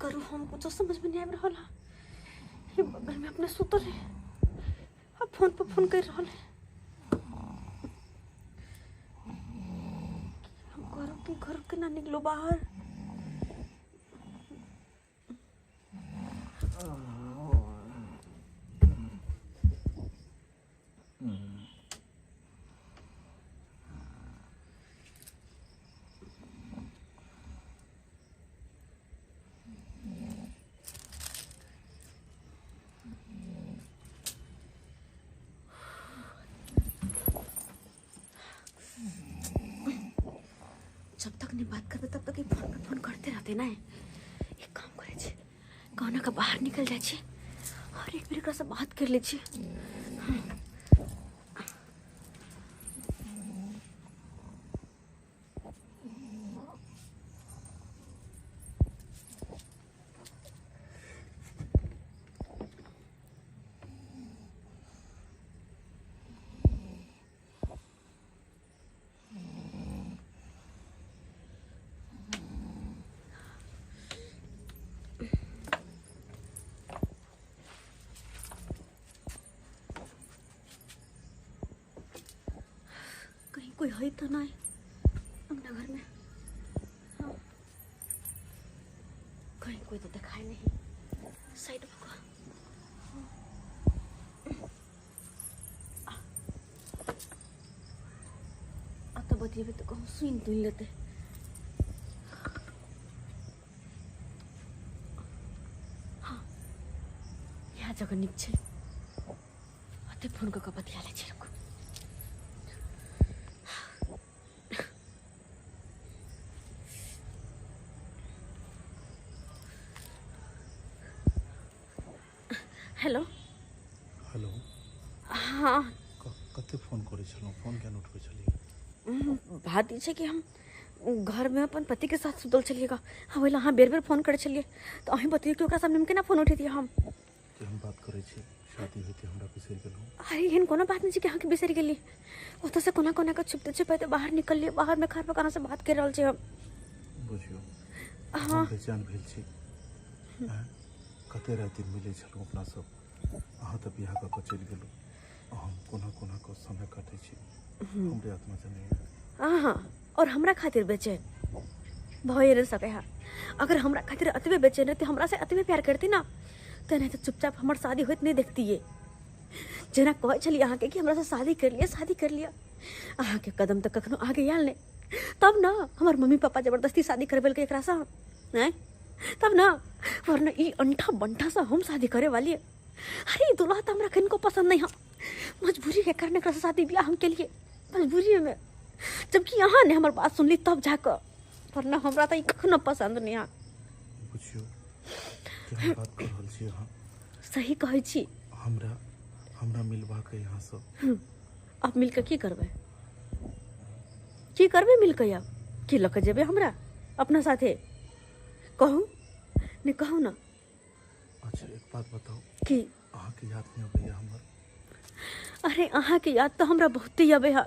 करू हम कुछो समझ में नहीं आबि रहल है। ये बगल में अपने सुतल है, अब फोन पर फोन कर रहल है। हम करू की घर के ना निकलो बाहर। जब तक नहीं बात करबे तब तक ये फोन पे फोन करते रहते ना। एक काम करे छी, कहना का बाहर निकल जाए छी और एक बेर एकरा से बात कर ले छी। कोई है तो नहीं अपना घर में। हाँ। कहीं कोई तो दिखाई नहीं। साइड में को तो बतिएबे तो कहूँ सुन तुन लेते। हाँ यहाँ जगह निक छै, अते फोन कऽ के बतिया लै छी। रुकू। Hello hello. हाँ कते फोन करै छलहुँ, फोन किया नहि उठबै छलियै? बात ई छै कि हम घर में अपन पति के साथ सुतल छलियै। हाँ ओहि अहाँ बेर बेर फोन करै छलियै तऽ अहीं बतैयौ कि ओकरा सामने हम केना फोन उठेतियै। हम केहन बात करै छी, शादी होइते हमरा बिसरि गेलहुँ। अरे एहन कोनो बात नहि छै कि अहाँके बिसरि गेली। ओतऽसँ कोना कोना कऽ छुपते छुपाइते बाहर निकललियै। बाहर में खार पर अहाँसँ बात करि रहल छी हम। बुझियौ हाँ बेचैन भेल छी। कते राति मिलै छलहुँ अपना सब, अहाँ तऽ बियाह कऽ के चलि गेलहुँ, हम कोना कोना कऽ समय काटै छी, हमरे आत्मा जनैया। हाँ और हमरा खातिर बेचैन भए नहि सकै है। अगर हमरा खातिर अतबे बेचैन रहते, हमरा से अतबे प्यार करती ना, तऽ नहीं तो चुपचाप हमर शादी होइत नहीं देखतियै। जेना कहै छलियै अहाँके कि हमरा से शादी कर लिअ, शादी कर लिअ, अहाँके कदम तऽ कखनो आगे आयल नहि। तब ना हमर मम्मी पापा जबरदस्ती शादी करबेलकै एकरासँ, नहि तब ना, वरना ई अंठा बंठा से हम शादी करे वाली। अरे दूल्हा तो हमरा किनको पसंद नहीं है, मजबूरी के कारण एकरा से शादी ब्याह हम के लिए मजबूरी में, जबकि यहाँ ने हमर बात सुनली तब जाकर, वरना हमरा तो ई कखनो पसंद नहीं है। बुझियौ केहन बात कर रहल छी अहाँ। सही कहै छी। हमरा हमरा मिलबाक यहाँ से। अब मिलके की करबै, की करबै मिलके? अब की लऽ के जेबै हमरा अपना साथे? कहू नहीं, कहू ना। अच्छा एक बात बताओ कि अहाँ के याद नहीं अबैया हमर? अरे अहाँ के याद तो हमरा बहुते अबै है,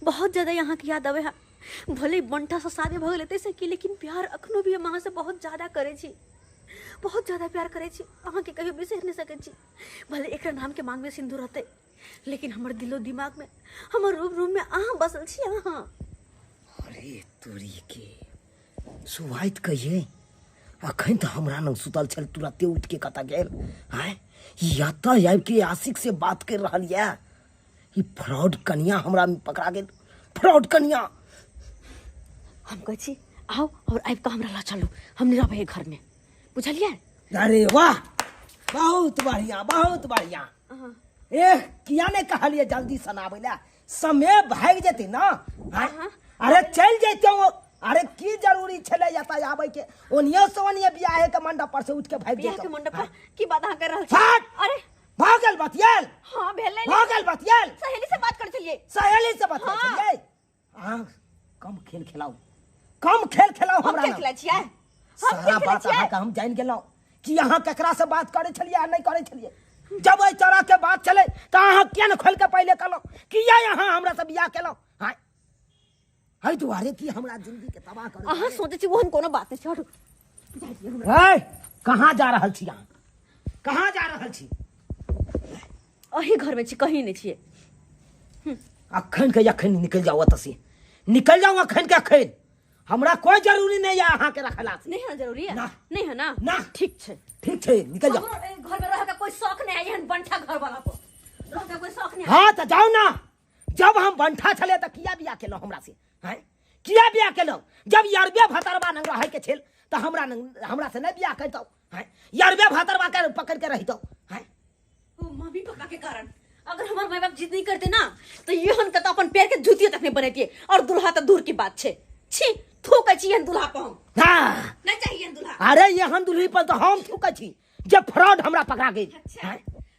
बहुत ज़्यादा यहाँ के याद अबै है। भले बंठा से शादी भऽ गेलै ताहिसँ की, लेकिन प्यार अखनो भी हम अहाँ से बहुत ज़्यादा करै छी, बहुत ज़्यादा प्यार करै छी। अहाँके कहियो बिसरि नहि सकै छी। भले एकरा नामके मांगमे सिन्दूर रहतै, लेकिन हमर दिलो दिमागमे, हमर रूम रूममे अहाँ बसल छी अहाँ। अरे तोरी के सुभाइत कहिए, अखन तऽ हमरा लग सुतल छल, तुरते उठि के कतऽ गेल? आँय ई एतऽ आबि के आशिक से बात कर रहल यऽ। ई फ्रॉड कनिया हमरा पकड़ा गेल, फ्रॉड कनिया। हम कहै छी आउ और आबि कऽ हमरा लऽ चलू, हम नहि रहबै घर में, बुझलियै? अरे वाह, बहुत बढ़िया बहुत बढ़िया। ए किया ने कहलिए जल्दी से आबै लए, समय भागि जेतै ना। अरे चलि जैतहुँ, अरे की जरूरी छलै एतऽ आबै के? ओनिये से ओनिये बियाहे के मंडप पर से उठ के भागि बियाह के जैतहुँ। मंडप पर की बात अहाँ कर रहल छी? फट! अरे भऽ गेल बतियाल, हाँ भेलै। भऽ गेल बतियाल। सहेली से बात कर छलियै। सहेली से बतियाल हाँ। छलियै? अहाँ कम खेल खेलाउ, कम खेल खेलाउ हम हमरा खेल लग। खेलै छियै, हम सारा खेल खेलै बात छियै। अहाँके हम जानि गेलहुँ कि अहाँ केकरा से बात करै छलियै आ नहि करै छलियै। जब एहि तरह के बात छलै तऽ अहाँ किया ने खोलि के पहिले कहलहुँ किया अहाँ हमरा से बियाह केलहुँ? हाँ एहि दुआरे कि हमरा जिंदगी के तबाह करै अहाँ सोचै छी ओहन कोनो बात नहि छै। हटू। ए, कहाँ जा रहल छी अहाँ? कहाँ जा रहल छी? अही घर में छी, कहीं नहीं छियै। अखन के अखन निकल जाओ एतऽ से, निकल जाओ अखन के अखन। हमरा कोई जरूरी नहीं है अहाँ के रखला से। नहीं है ना जरूरी है? ना। नहीं है ना? ना। ठीक छै। ठीक छै, निकल जाओ। हमरो ए घर में रह के कोई शौक नहीं है, एहन बंठा घर वाला को रह के कोई शौक नहीं है। हाँ तो जाओ ना। जब हम बंठा छले तो किया बियाह केलहुँ हमरा से? हैं, किया बियाह केलहुँ? जब यरबे भतरबा नंग रहे के छेल तो हमरा नंग, हमरा से नहीं बियाह करतौ। हैं, यरबे भतरबा के पकड़ के रहितौ। हैं, ओ मम्मी पापा के कारण अगर हमार माय बाप जिद नहीं करते ना तो ये हम तो अपन पैर के जूतियों तक नहीं बनेतिए, और दुल्हा तो दूर की बात छे। छी थूकै छी एहन दुल्हा पर हम। हाँ। नहीं चाहिए एहन दुल्हा। अरे एहन दुल्ही पर तो हम थूकै छी जे फ्रॉड हमरा पकड़ा गेल। अच्छा। हैं?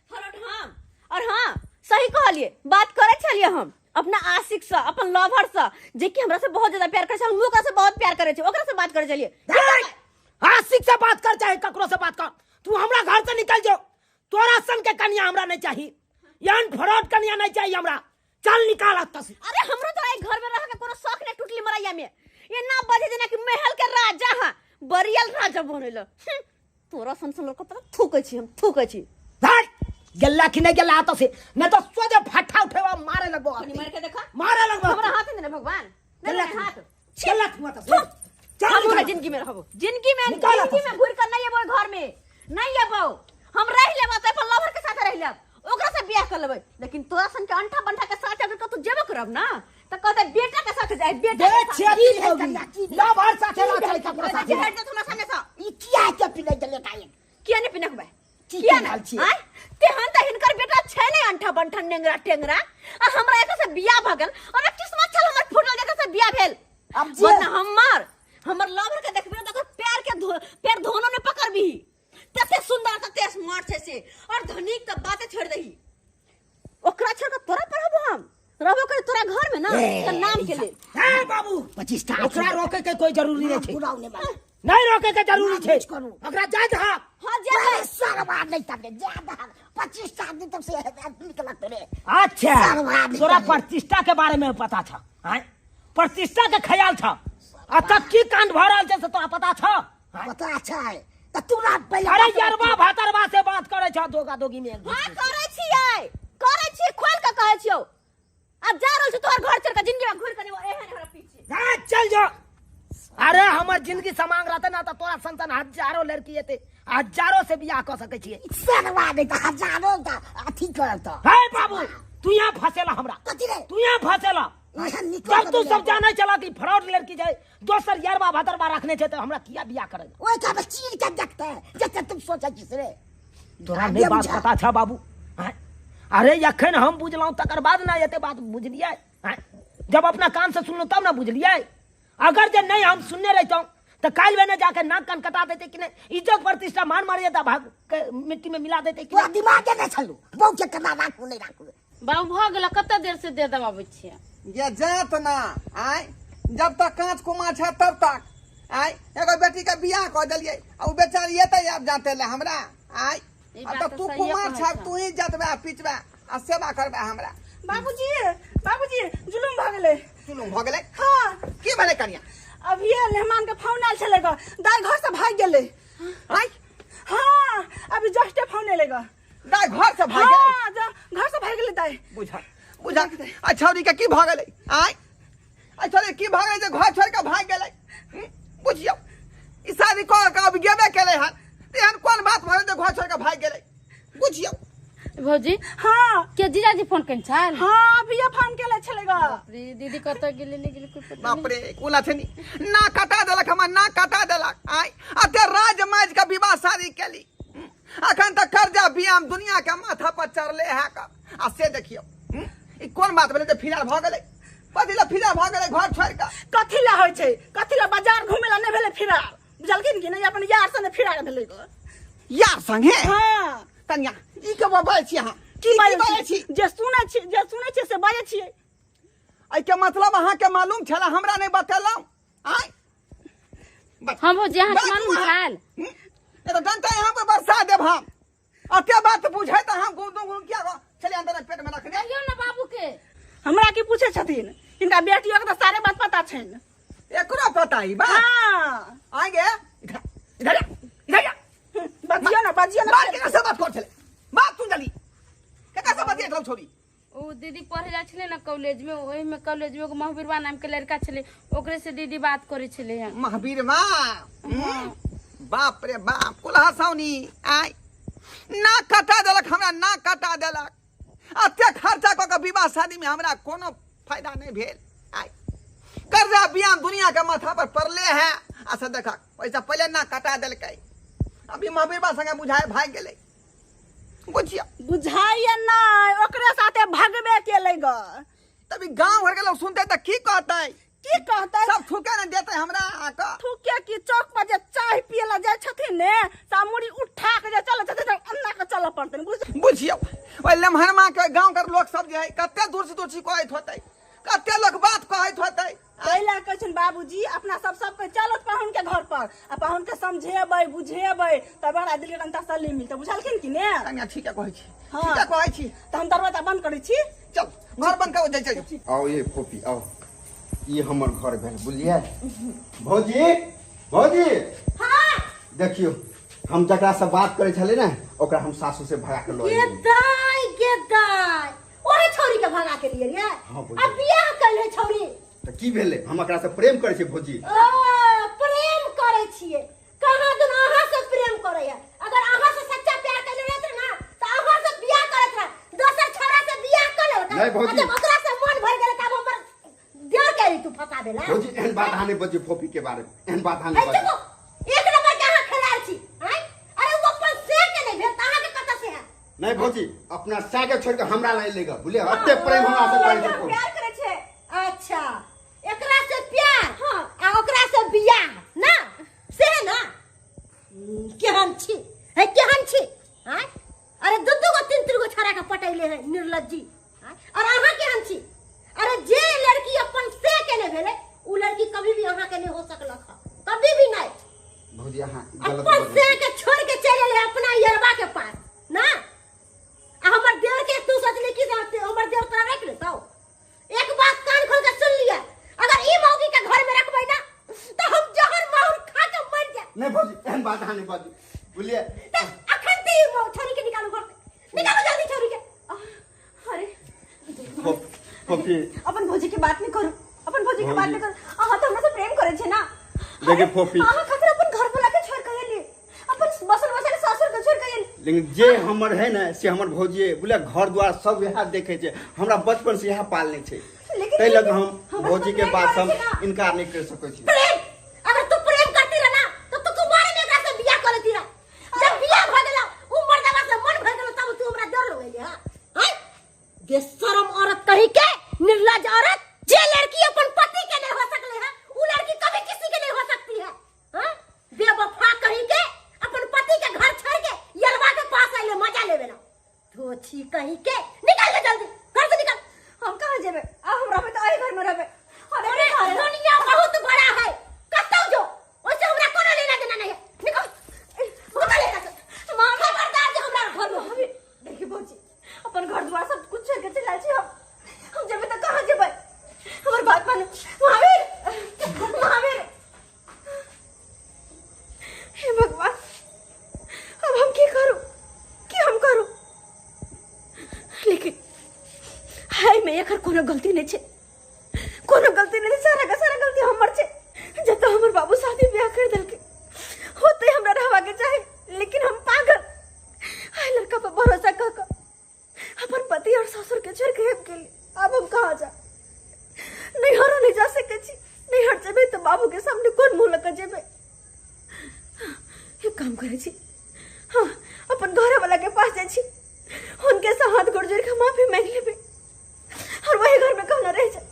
फ्रॉड हम। और हाँ सही कहलिए, बात करे छलिए हम अपना आशिक से, अपन लवर से, जे कि हमरा से बहुत ज्यादा प्यार करे छल, हम ओकरा से बहुत प्यार करे छी, ओकरा से बात करे छलिए। नहीं, आशिक से बात कर चाहे ककरो से बात कर, तू हमरा घर से निकल जाओ। तोरा सन के कन्या हमरा नहीं चाहिए, एहन फ्रॉड कन्या नहीं चाहिए हमरा। चल निकाल एतऽ से। अरे हमरो तो एक घर में रह के कोनो शौक नहीं टूटली मरैया में। ये ना बजे जेना कि महल के राजा हां, बरियल राजा बनेल। तोरा सन सन लोग के पता थूकै छी हम, थूकै छी। भाग गेला कि नहीं गेला एतऽ से, नहीं तो सोझे फट्ठा उठेबा मारे लगबो। कनी मार के देखा, मारे लगबो। हमरा हाथ में ने भगवान, नहीं गेला नहीं हाथ। गेला तू एतऽ से। चल हम निकाल। जिंदगी में रहबो, जिंदगी में, निकाल जिंदगी एतऽ में घुर कर नहीं अबो, घर में नहीं अबो। हम रह लेबो तो अपन लवर के साथ रह लेब, ओकरा से बियाह कर लेबै, लेकिन तोरा सन के अंठा बंठा के साथ अगर कतौ जेबो करब ना त कहते बेटा के साथ जाए, बेटा के देख साथ। छियै की भौजी, लवर साथे ना चाहे ककरो अरे साथे। हट जा हमरा सामने से। ई किया के पिनै देले काहे? किया नहीं पिनक बे? की किया रहल नहीं? छियै? आय तेहन त हिनकर बेटा छै नै अंठा बंठा नेंगरा टेंगरा, आ हमरा एकर से बियाह भ गेल। और किस्मत छल हमर फूटल जेकर से बियाह भेल। अब जे- वरना हमर लवर के देखबे त ओकर पैर के पैर धोनो ने पकड़बी, तते सुंदर तते स्मार्ट छै से, और धनिक त बाते छोड़ दही। ओकरा छोड़ के तोरा पढ़बो हम, रहबो करे तोरा घर में ना, ए, त नाम के लेल। हे बाबू, 25 टा ओकरा रोके के कोई जरूरी नहीं छै। पुराउ ने बाबू। नहीं रोके के जरूरी छै। कुछ करू। ओकरा जाय दहक। हां, जाय अरे सरवा नहीं तबे, जा दहक। 25 टा आदमी तब से निकलत रे। अच्छा, सरवा नहीं तोरा तबे। प्रतिष्ठा के बारे में पता छ? हैं, प्रतिष्ठा के ख्याल छ? आ तब की कांड भ रहल छै से तोरा पता छ? हैं? पता छै त तोरा पहिले अरे यरबा भातरबा से बात करे छ दोगा दोगी में। हां करे छियै, करे छियै, खोल के कहै छियौ। अब जा रहल छी तोहर घर छोड़ के, जिंदगी में घुर के नहीं एहन हमरा पीछे। हां चल जो। अरे हमर जिंदगी समांग रहते ना त तोरा सन सन हजारों लड़की एते, हजारों से बियाह क सकै छियै। सरवा नहीं त हजारों त अथी करत त। हे बाबू, तू यहाँ फसेला हमरा। कथी रे? तू यहाँ फसेला। एहन निकल जब तू के सब जाने चला कि फ्रॉड लड़की छै, दोसर यरबा भतरबा रखने छै, त हमरा किया बियाह करे? ओए का बस चीर के देखते है, जैसे तुम सोचा किस रे। तोरा नहीं बात पता छ बाबू? हैं? अरे अखन हम बुझलहुँ तकर बाद ना एते बात बुझलियै। हैं? जब अपना कान से सुनलहुँ तब ना बुझलियै। अगर जे नहीं हम सुनने रहितहुँ त काल्हि भेने जाके नाक कान कटा देते कि नहीं, इज्जत प्रतिष्ठा मान मारे त भाग के मिट्टी में मिला देते कि तोरा नहीं। दिमागे नहीं छलू, बहु के केना राखू नहीं राखू। बाबू भऽ गेल, कते देर से दे दबाबै छियै? ये जात ना आय, जब तक कांच कुमार छै तब तक आय। एगो बेटी के बियाह कऽ देलियै आ उ बेचारी एतै आब जाते ले हमरा आय। ई आ बात तऽ तऽ तू सहिए कुमार कहै छह, छह। तू ही जतबे आ पिचबे आ सेवा करबे हमरा। बाबूजी, बाबूजी जुलुम भऽ गेलै। जुलुम भऽ गेलै? हाँ। की भेलै कनिया? अभिये मेहमान के फोन आयल छलै ग, दाइ घर से भागि गेलै। आय? हाँ, अभी जस्टे फोन एलै ग। दाइ घर से भागि गेलै? हाँ, घर से भागि गेलै दाइ। बुझा बुझा, आ छौरी के की भऽ गेलै? आय, आ छौरी की भऽ गेलै जे घर छोड़ि के भागि गेलै? बुझियौ, ई शादी कऽ के अब गेबे केलै हन, तेहन कोन बात भऽ गेलै जे घर छोड़ि के भागि गेलै? बुझियौ। भौजी? हाँ। के जीजाजी फोन केने छल? हाँ, अभिये फोन केले छलै ग। बाप रे, दीदी कतऽ गेलै नहि गेलै कोई पता बाप रे, कोला छनी ना कटा देलक हमर, ना कटा देलक। आय, अते राज माज के विवाह शादी केली, अखन तक कर्जा बियाम दुनिया के माथा पर चढ़ले है क। आ से देखियौ, ई कोन बात भेलै जे फिरार भऽ गेलै? कथी लए फिरार भऽ गेलै घर छोड़ि कऽ? कथी लए होइ छै? कथी लए बाजार घुमै लए नहि भेलै फिरार? बुझलखिन कि नहि? अपन यार संगे फिरार भेलै ग। यार संगे? हाँ। कनिया, ई के बजै छी अहाँ? की बाजै बाजै छी? जे सुनै छी, जे सुनै छी से बाजै छियै। एहिके मतलब अहाँके मालूम छलै, हमरा नहि बतेलहुँ? आँय? हम भौजी, अहाँके बाजू मालूम अहाँ। छल? ए तऽ डंटा यहाँ पर बरसा देब हम। अते बात बुझै तऽ हम गुम गुम किया गो? चलिए अंदर पेट में रखने। कहियौ ने बाबू के। हमरा की पूछै छथिन? हिनका बेटियो के तऽ सारे बात पता छनि। एकरो पता ई बात? हाँ। आगे इधर, इधर आ, इधर आ। बजियो ना, बजियो ना। बात केकरा से बात कर छले? बात सुन जल्दी, केकरा से बतियाइत रहौ छोरी? ओ दीदी पढ़े जाइ छलै ने कॉलेज में, ओहि में कॉलेज में एगो महावीरवा नाम के लड़का छलै, ओकरे से दीदी बात करै छलै हन। महावीरवा? बाप रे बाप, कुल्हा साउनी आय नाक कटा देलक हमरा, नाक कटा देलक। एते खर्चा कऽ के विवाह शादी में हमरा कोनो फायदा नहीं भेल। आय कर्जा बियाह दुनिया के माथा पर पड़ले है। अच्छा देखक, ओहिसँ पहिले नाक कटा देलकै, अभी महावीरवा संगे बुझाए भागि गेलै। बुझिया बुझाइए नहीं, ओकरे साथे भगबे केलै ग। तभी गांव घर के लोग सुनते तऽ की कहतै? की कहतै? सब थूके ने देतै हमरा आके। थूके की? चौक पर जे चाय पिए ला जाइ छथिन ने, सामुरी उठा के जे चलै छथिन तऽ अन्ना के चलऽ पड़तनि। बुझ बुझियौ, ओहि लम्हरमा के गांव के लोग सब जे है कते दूर से दूर कहैत होतै, कते लोग बात कहैत होतै। ताहि लए कहै छनि बाबूजी, अपना सब सबके चलत पाहुन के घर पर आ पाहुन के समझेबै बुझेबै तब हमरा दिल के कनि तसल्ली मिलतै। बुझलखिन कि ने? कनिया ठीके कहै छी। हाँ। ठीके कहै छी। तऽ हम दरवाजा बंद करै छी। चल घर बंद कऽ जाइ छी। आओ ये फोफी आओ, ई हमर घर भेल, बुझलियै? भौजी, भौजी। हाँ। देखियौ, हम जकरा से बात करै छलै ने, ओकरा हम सासू से भगा के लऽ गे एलियै। दाई, गे दाई, ओहे छौरी के भगा के लिए रे? हाँ, भौजी। अब बियाह कैले छौरी। तऽ की भेलै, हम एकरा से प्रेम करै छियै भौजी। ओ प्रेम करै छियै? कहाँ दिन अहाँ से प्रेम करैया? अगर अहाँ से सच्चा प्यार कैले रहत ना तऽ अहाँ से बियाह करत रह, दोसर छौरा से बियाह कर लेलक। नहीं भौजी। जब ओकरा से मन भर गेलै तब हमर देर के तू फंसा देला। भौजी एहन बात अहाँ नहि बजियौ, फोफी के बारे में एहन बात अहाँ नहि ए, बजियौ। चुप, एक नंबर के अहाँ खेलाड़ छी। आँय? अरे ओ अपन से के नहीं भेल तऽ अहाँ के कतऽ से है? नहीं भौजी, अपना साय के छोड़ के हमरा नहीं लेगा, बुझलियै? एते प्रेम हमरा से करै छै फोफी। प्यार करै छै। अच्छा, एकरा से प्यार। हाँ, आ ओकरा से बियाह ना, से है ना? केहन छी है, केहन छी? आँय? अरे दू दू गो तीन तीन गो छड़ा के पटैले है निर्लज्जी। आँय? और अहाँ केहन छी? अरे जे लड़की अपन से के नहीं भेलै, उ लड़की कभी भी अहाँ के नहीं हो सकलक हँ, कभी भी नहीं। भौजी अहाँ गलत अपन बजै से छी। के छोड़ के चलि एलै अपना यरबा के पास ना। आ हमर देवर के तू सोचली कि हमर देवर तोरा राखि लेतौ? एक बात कान खोल के सुन लिया, अगर ई मौगी के घर में रखबै ना तो हम जहर माहुर खा के मर जाए। नहीं भौजी, एहन बात अहाँ नहीं बाजू, बुझलियै? त अखन ते ई मौ छोरी के निकालू घर से, निकालू जल्दी छोरी के। अरे फोफी, अपन भौजी के बात नहीं करू, अपन भौजी के बात नहीं करू। अहाँ तो हमरा से प्रेम करै छै ना। देखिए फोफी, अहाँ खातिर अपन घर वाला के छोड़ के एली, अपन बसल बसल सासुर के छोड़ के एली। लेकिन जे हमर है ने से हमर भौजी, बुझलियै? घर द्वार सब इएह देखै छै, हमरा बचपन से इएह पालने छै, लेकिन ताहि लग हम हमरा भौजी के प्रेम बात करै हम छै ना। इनकार नहीं कर सकै छी। प्रेम अगर तू प्रेम करती रह ना तो तू कुमारी में एकरा से बियाह कर लेती रह। जब बियाह भ गेल, उ मर्दवा से मन भर गेल, तब तू हमरा डर लगैली। हां हां, बेशरम औरत कही के, निर्लज औरत। जे लड़की अपन पति के नहीं हो सकले है, उ लड़की कभी किसी के नहीं हो सकती है। हां, बेवफा कही के अपन पति के घर छोड़ के यरवा के पास आइले मजा लेवे ला। धोछी कही के, निकल ले जल्दी घर से निकल। हम कहाँ जेबै? आ हम रहबै तऽ एहि घर में रहबै। अरे दुनिया बहुत बड़ा है, कतौ जो, ओइसे हमरा कोनो लेना देना नहीं है। निकल, निकल एतऽ से। खबरदार जे हमरा घर में। भाभी, देखी भौजी, अपन घर द्वार सब कुछ छोड़ के चलि आयल छी हम। हम जेबै तऽ कहाँ जेबै? हमर बात मानू। महावीर, महावीर, हे भगवान, अब हम की करू, की हम करू? लेकिन हाय में एकर कोनो गलती नहीं छै, कोनो गलती नहीं, सारा का सारा गलती हमर छै। जतऽ हमर बाबू शादी ब्याह कर देलकै, होते हमरा रहबा के चाही, लेकिन हम पागल हाय लड़का पर भरोसा कऽ कऽ अपन पति और ससुर के छोड़ के आबि गेली। आब हम कहाँ जा? नैहरो नहीं जा सकै छी। नैहर जेबै तऽ बाबू के सामने कोन मुँह लऽ कऽ जेबै? एक काम करै छी, हाँ, अपन घर वाला के पास जाइ छी, हुनके से हाथ गोड़ जोड़ के माफी मांगि लेबै और वही घर में कहना रह जाए।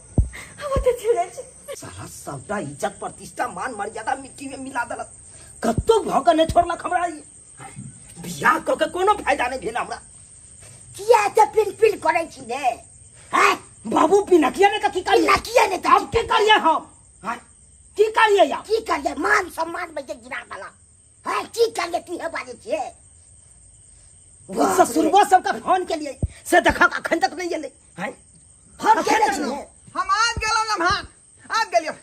हम ओतऽ चलि जाइ छी। साला सबटा इज्जत प्रतिष्ठा मान मर्यादा मिट्टी में मिला देलक, कतौ भऽ के नहि छोड़लक हमरा। ई बियाह कऽ के कोनो फायदा नहि भेल हमरा। किया एते पिल पिल करै छी रे? हैं? बाबू पिनकिया ने तऽ की करियै? पिनकिया ने तऽ आब की करियै हम? हैं? की करियै आब? की करियै? मान सम्मान में जे गिरा देलक। हैं? की करियै? की हे बाजै छियै? ससुरबा सबके फोन केलियै से देखक अखन तक नहि एलै। हैं? फोन केने छियै? हम आबि गेलहुँ लम्हा, आबि गेलियौ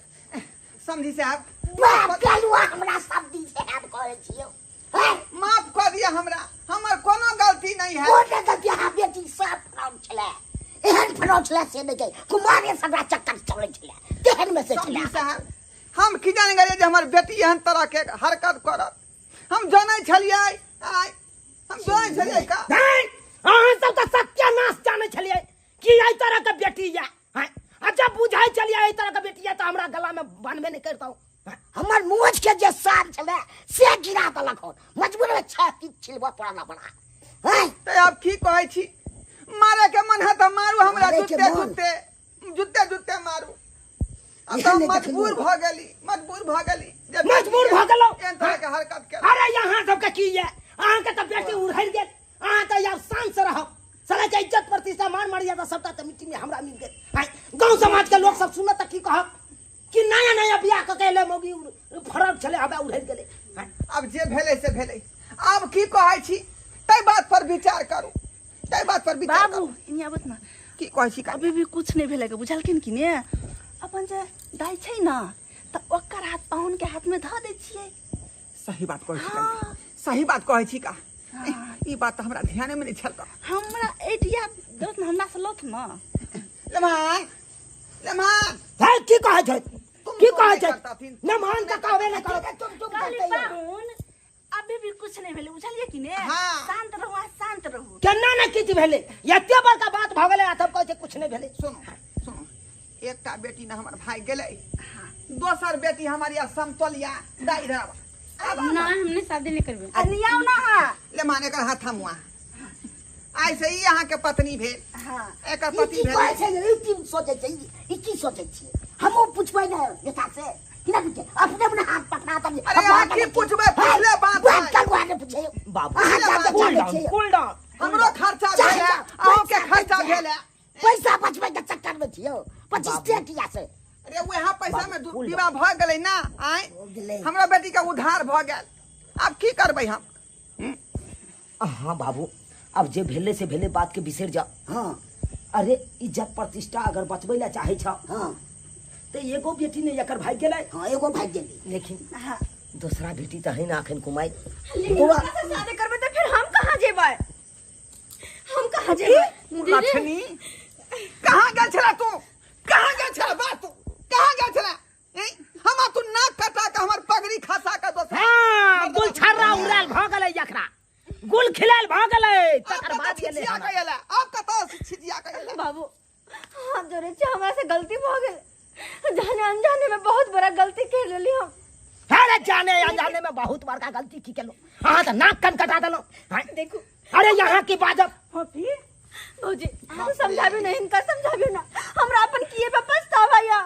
समझी साहब। बाप गेलुआ हमरा समझी साहब कहै छी। नहीं है। कोन ने गलती? अहाँ बेटी सब फराउन छलै, एहन फराउन छलै से नहि गई, कुमारे सबरा चक्कर चलै छलै, तेहन में से छलै। साहब हम की जाने गेलियै जे हमर बेटी एहन तरह के हरकत करत, हम जानै छलियै, आइ हम जानै छलियै का। नहीं, अहाँ सब तऽ सत्यानाश जानै छलियै कि एहि तरह के बेटी या, आ जब बुझाइ छलियै एहि तरह के बेटी या तऽ हमरा गला में बान्हबे नहि करितहुँ। हमर मोछ के जे सार छलै से गिरा देलक हन, मजबूर में छाती छिलबऽ पड़ल हमरा। तऽ आब की कहै छी, मारे के मन है तऽ मारू हमरा, जुत्ते जुत्ते जुत्ते जुत्ते मारू। अब तऽ मजबूर भऽ गेली, मजबूर भऽ गेली, मजबूर भऽ गेलहुँ एहन तरह के हरकत के। अरे यहाँ सबके की ये, अहाँ के तऽ बेटी उड़हरि गेल, अहाँ तऽ आब शान से रहब, साला के इज्जत प्रतिष्ठा मान मर्यादा सबटा तऽ मिट्टी में हमरा मिल गेल। गाँव समाज के लोग सब सुनत तऽ की कहब कि नया नया बियाह कऽ के एलै मौगी फरक छलै, हवा उड़हरि गेलै। आब जे भेलै से भेलै, आब की कहै छी ताहि बात पर विचार करू, ताहि बात पर विचार बाबू इन्हीं आबत ना। की कहै छी? अभी भी कुछ नहीं भेलै के बुझलखिन कि ने, अपन जे दाइ छै ना तऽ ओकर हाथ पाहुन के हाथ में धऽ दै छियै। सही बात कहै छी, सही बात कहै छी का, ई बात तऽ हमरा ध्याने में नहीं छल। हमरा एटिया दत हमरा से लथ ना। लेमान लेमान हे की कहै छै, की कहै छै? लेमान के कहबे नहि करब। तुम तुम पाहुन अभी भी कुछ नहीं भेलै बुझलियै कि ने, शांत रहू, शांत रहू। केना ने किछु भेलै, एते बड़का बात भऽ गेलै आ तब कहै छै कुछ नहि भेलै। सुनू सुनू, एकटा बेटी ने हमर भाई गेलै, दोसर बेटी हमर या समतोलिया दाइ इधर आब। ना हमने शादी नहीं करबे। अनियाव ना हा ले मान एकर हाथ हम आइ से ई अहाँ के पत्नी भेल। हां एकर पति भेल। ई की छै, ई की सोचै छै, ई की सोचै छी? हमहु पुछबै ने बेटा से कि ना पूछे, अपने अपने हाथ पकड़ा तब। अरे अहाँ की पुछबै, पुछले बात बात करू अहाँ पूछे बाबू। अहाँ जाके जानै छियै। कूल डाउन, हमरो खर्चा भेल है, अहूँ के खर्चा भेल है, पैसा बचबै के चक्कर में छियौ 25 टकिया से। अरे वएह पैसा में विवाह भऽ गेलै ना, आइ हमरा बेटी के उधार भऽ गेल, आब की करबै हम? हाँ बाबू, अब जे भेले से भेले बात के बिसरि जाओ। हाँ अरे इज्जत प्रतिष्ठा अगर बचबै ला चाहे छ, हाँ तो एगो बेटी ने एकर भाग गेलै। हाँ एगो भाग गेलै, लेकिन हाँ दूसरा बेटी तऽ है ना अखन कुमाई। शादी करबै तऽ फिर हम कहाँ जेबै, हम कहाँ जेबै? लक्ष्मी कहाँ गेल छला तू, कहाँ गेल छला बात, तू कहाँ गेल छला? हमरा तू नाक कटा के हमर पगड़ी खसा के दोसर। हां गुल छर्रा उड़ाल भ गेलै, एकरा गुल खिलाल भ गेलै, तकर बाद गेलै। आब कतऽ छिजिया के एला बाबू? हाथ जोड़े छी, हमरा से गलती भ गेल, जाने अनजाने में बहुत बड़ा गलती कर लेली हम। अरे जाने अनजाने में बहुत बड़का गलती की केलौ, अहाँ तऽ नाक कान कटा देलौ। देखू अरे यहाँ की बाजब फफी भौजी, हम समझाबी नहीं, इनका समझाबी ना, हमरा अपन किए पे पछतावा या,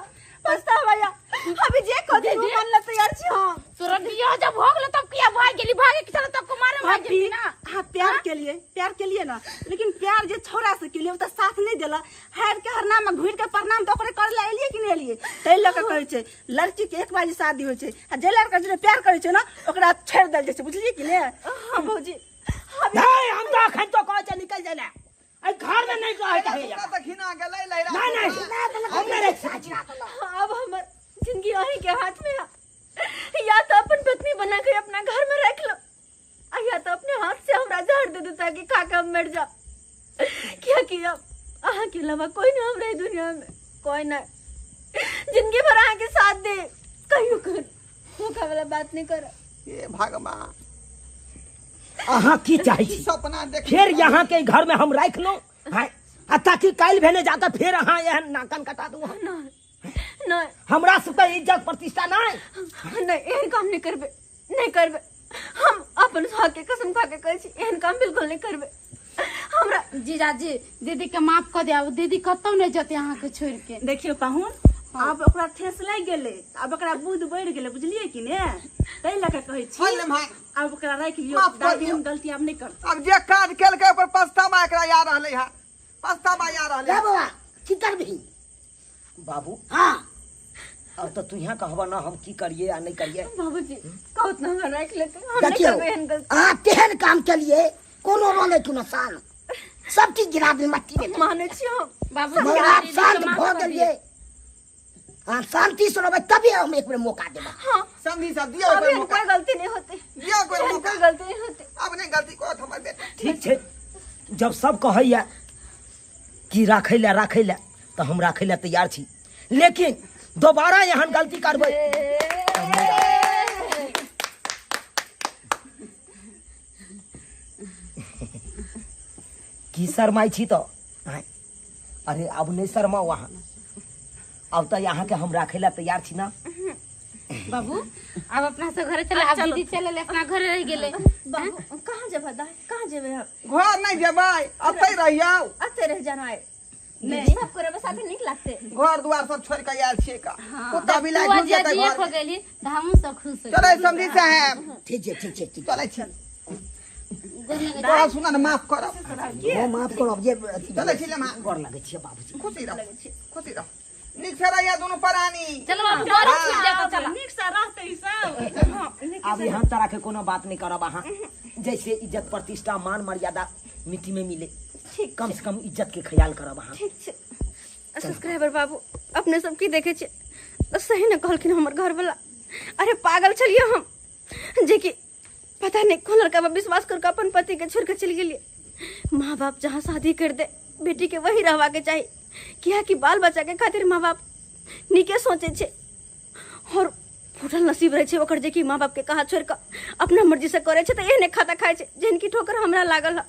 पछतावा या, अभी जे कह दे मान ल तैयार छी हम। तोरा बियाह जब हो गेल तब किया भाग गेली, भागे के चल तब कुमार भाग गेली ना। हां प्यार के लिए, प्यार के लिए ना, लेकिन प्यार जे छोरा से के लिए त साथ नहीं देला, हार के हरना में घुर के प्रणाम त ओकरे कर ले एलिए कि नहीं एलिए, तै ल के कहै छै लड़की के एक बार शादी होय छै आ जे लड़का जे प्यार करै छै ना ओकरा छोड़ देल जाइ छै, बुझलिए कि ने? हां भौजी नहीं हम तो अखन तो कहै छै निकल जाय ले, अइ घर में नहीं रहै के है। त घिना गेलै लहरा। नहीं नहीं हम नहीं रह सकै। अब हमर जिंदगी अहीं के हाथ में है, या तो अपन पत्नी बना के अपना घर में रख लो, या तो अपने हाथ से हमरा जहर दे दो ताकि खा के हम मर जाओ। क्या किया अहाँ के अलावा कोई ना हमरा दुनिया में, कोई ना जिंदगी भर अहाँ के साथ दे, कहियो कर धोखा वाला बात नहीं करो। हे भगवान अहाँ की चाहे छी? सपना देख फिर यहाँ के घर में हम राख लो आ ताकि काल्हि भेने जाता फिर अहाँ एहन नाकन कटा दू। नहीं हमरा सबके इज्जत प्रतिष्ठा नहीं। नहीं एहन काम नहीं करबे, नहीं करबे, हम अपन हक के कसम खा के कहै छी एहन काम बिल्कुल नहीं करबे। हमरा जीजाजी दीदी के माफ कर दिया, दीदी कतौ नहीं जते अहाँ के छोड़ के। देखियो पाहुन अब ओकरा ठेस लागि गेलै, अब ओकरा बुध बढ़ि गेलै, बुझलियै कि ने? तै लऽ के कहै छी अब ओकरा राखि लियौ, दादी हम गलती आब नहि करतै। अब जे काज केलकै ओकर पछतावा एकरा या रहलै है, पछतावा या रहलै। बाबा की करबही बाबू? हां अब तो तू यहाँ कहबा ना हम की करिए या नहीं करिए। बाबूजी कहत ना हमरा राखि लेते, हम नहीं करबै एहन गलती। अहाँ तेहन काम केलिए कोनो रहलै कोनो शान, सब चीज गिरा दे मट्टी में। मानै छी हम बाबूजी, आप शांत भऽ गेलिए, हाँ शांति से रहबै तभी हम एक बेर मौका देबै। हाँ समझी सब दियो एक बेर मौका, कोई गलती नहीं होते, दियो कोई मौका, कोई गलती नहीं होते, अब नहीं गलती करत हमर बेटा। ठीक छै जब सब कहैया कि राखै लए राखै लए तऽ हम राखै लए तैयार छी, लेकिन दोबारा एहन गलती करबै की शरमाइ छी तऽ? अरे अब नहीं शरमाउ अहाँ, अब तऽ अहाँके हम राखै लए तैयार छी ना। बाबू अब अपना सब घरे चले, अब दीदी चले अपना घरे रह गेले। बाबू कहाँ जेबै दाई, कहाँ जेबै हम? घर नहीं जेबै, अतै रहियौ। अतै रह जाना है। नहीं सब करबै साथे नीक लागते। घर द्वार सब छोड़ के आयल छियै का। कुत्ता बिलाइ तू घुस जेतै अजिया घर। हो गेली तऽ हमहूँ सब खुश हो। चलै समझी साहेब। ठीक छै, ठीक छै, ठीक। चलै छी। तोरा सुन ने, माफ करब। ओ माफ करब जे चलै छी लेमा। गोर लगै छियै बाबूजी। खुशी रह, खुशी रह, नीक से रहिया दुनू प्राणी। चलो बाबू गोर छूट जाता, चला नीक से रहते ई सब। आब एहन तरह के कोनो बात नहीं करब अहाँ, जैसे इज्जत प्रतिष्ठा मान मर्यादा मिट्टी में मिले, कम से कम इज्जत के ख्याल करब अहाँ। ठीक छै। सब्सक्राइबर बाबू अपने सब की देखे छियै? सही ने कहलखिन हमर घरवाला, अरे पागल छलियै हम जे कि पता नहीं कौन लड़का पर विश्वास करके अपन पति के छोड़ के चलि गेलियै। माँ बाप जहाँ शादी कर दे बेटी के वही रहवा के चाही, किया कि बाल बच्चा के खातिर माँ बाप नीके सोचे छै और फूटल नसीब रहे छै ओकर जे कि माँ बाप के कहा छोड़ के अपना मर्जी से करे छै, तऽ एहने खाता खाइ छै जेहन कि ठोकर हमरा लागल है।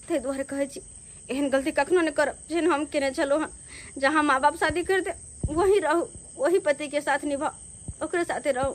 ताहि दुआरे कहै छी एहन गलती कखनो नहि करब जेहन हम केने छलहुँ हँ। जहाँ माँ बाप शादी कर दे वही रहू, वही पति के साथ निभाओ, ओकरे साथे रहू।